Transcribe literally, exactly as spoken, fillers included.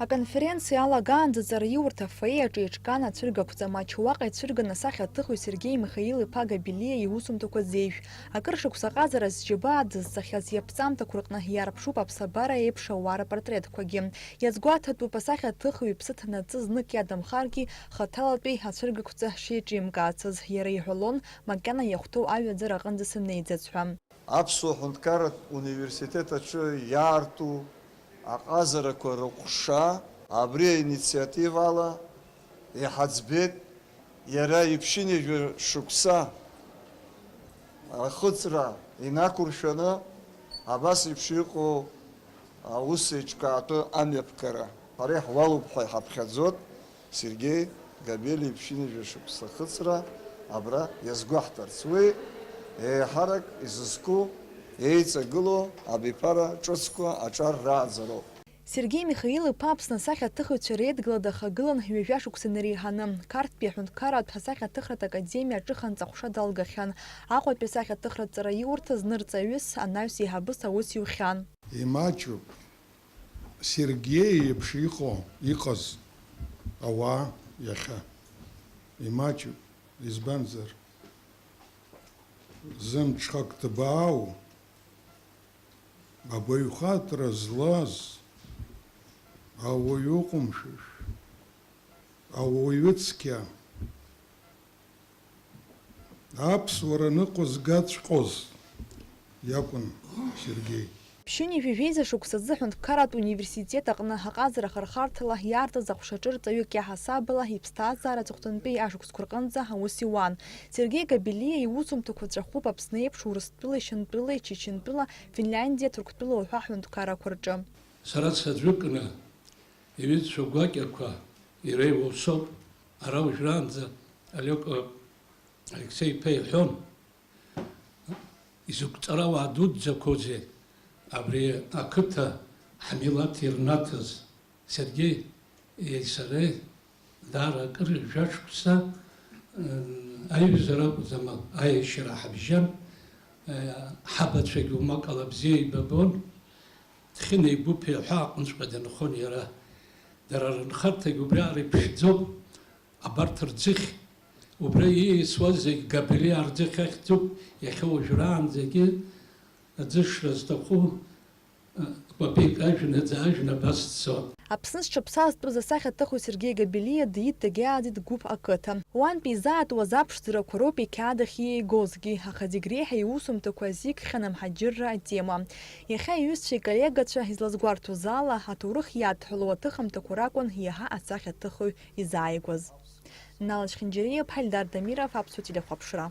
Аконференциа алагаанӡа аҵараиурҭа афоиеаҿы еиҿкаан ацәыргақәҵа маҷ. Уаҟа ицәырган асахьаҭыхҩы Сергеи Михаил-иԥа Габелиа иусумҭақәа ӡеижә. Акыр шықәса аҟазара зџьабаа дызҵахьаз иаԥҵамҭақәа рҟны иаарԥшуп аԥсабара еиԥш ауаа рпортретқәагьы. Иазгәаҭатәуп асахьаҭыхҩы иԥсы ҭанаҵы знык иадамхаргьы, хаҭалатәи ацәыргақәҵа шеиҿимкаацыз. Иара иҳәалон, макьана иахәҭоу аҩаӡара аҟынӡа сымнеиӡац ҳәа. Аԥсуа ҳәынҭқарратә университет аҿы иаарту аҟазарақәа рыҟәша абри аинициативала иҳаӡбеит, иара иԥшьынҩажәа шықәса ахыҵра инақәыршәаны абас еиԥш иҟоу аус еиҿкаатәы амҩаԥгара. Ҳара иаҳуалуп ҳәа иҳаԥхьаӡоит. Сергеи Габелиа иԥшьынҩажәа шықәса ахыҵра абра иазгәаҳҭарц. Уи еиҳарак изызку, еиҵагылоу абиԥара ҿыцқәа аҿар рааӡароуп. Сергеи Михаил-иԥа Аԥсны асахьаҭыхыҩцәа реидгыла дахагылан ҩажәа шықәса инареиҳаны. Қарҭтәи аҳәынҭқарратә асахьаҭыхратә академиа аҿыханҵа аҟәша далгахьан. Аҟәатәи асахьаҭыхратә ҵараиурҭа зны рҵаҩыс анаҩс еиҳабыс аус иухьан. Имаҷуп. Сергеи иеиԥш иҟоу, иҟаз ауаа иахьа имаҷуп, избанзар, зымҽхак ҭбаау, абаҩхатәра злаз ауаҩы ыҟәымшәышә, ауаҩы цқьа. Аԥсуара ныҟәызгаҵәҟьоз иакәын Сергеи. Ԥшьынҩажәи жәеиза шықәсазы аҳәынҭқарратә университет аҟны аҟазара ахырхарҭала иаартыз аҟәшаҿы рҵаҩык иаҳасабала иԥсҭазаара аҵыхәтәантәи ашықәсқәа рҟынӡа аус иуан. Сергеи Габелиа иусумҭақәа ҵәахуп Аԥсны еиԥш Урыстәылеи, Шьынтәылеи, Чечентәыла, Финляндиа, Ҭырқәтәыла уҳәа аҳәынҭқаррақәа рҿы. Сара саӡәыкны иҩызцәа гәакьақәа иреиуоу соуп. Ара уажәраанӡа Алеко Алексеи-иԥа иҳәон, изакә ҵарауаа дуӡӡақәоузеи абри ақыҭа ҳмилаҭ ирнаҭаз. Сергеи иеи сареи даара акыр, жәа шықәса, м, аиҩызара акәӡам, аиашьара ҳабжьан, э, ҳабацәагьы умакала бзиа ибабон. Дхьынеи гәыԥи аҳәаа аҟынҵәҟьа дынхон иара. Дара рынхарҭагь убриаҟара иԥшӡоуп. Абарҭ рӡыхь, убра ииасуаз зегь Габелиа рӡыхь ахьӡуп, иахьа уажәраанӡагьы аӡышра зҭаху, э, кәапеик ажәҩан, аӡы ажәҩан абас дцон. Аԥсны зҽаԥсазтәыз асахьаҭыхҩы Сергеи Габелиа диит, дагьааӡеит Гәыԥ ақыҭа. Уантәи изаатуаз аԥшӡарақәа роуп иқьаад ахь иеигозгьы, аха зегь реиҳа иусумҭақәа азикхьан амҳаџьырра атема. Иахьа иҩызцәеи коллегацәа излазгәарҭоз ала, аҭоурых иадҳәалоу аҭыхымҭақәа ракәын иаҳа асахьаҭыхҩы изааигәаз. Нал Чхинџьариа-иԥҳа, Ельдар Дамиров, Аԥсуа телехәаԥшра.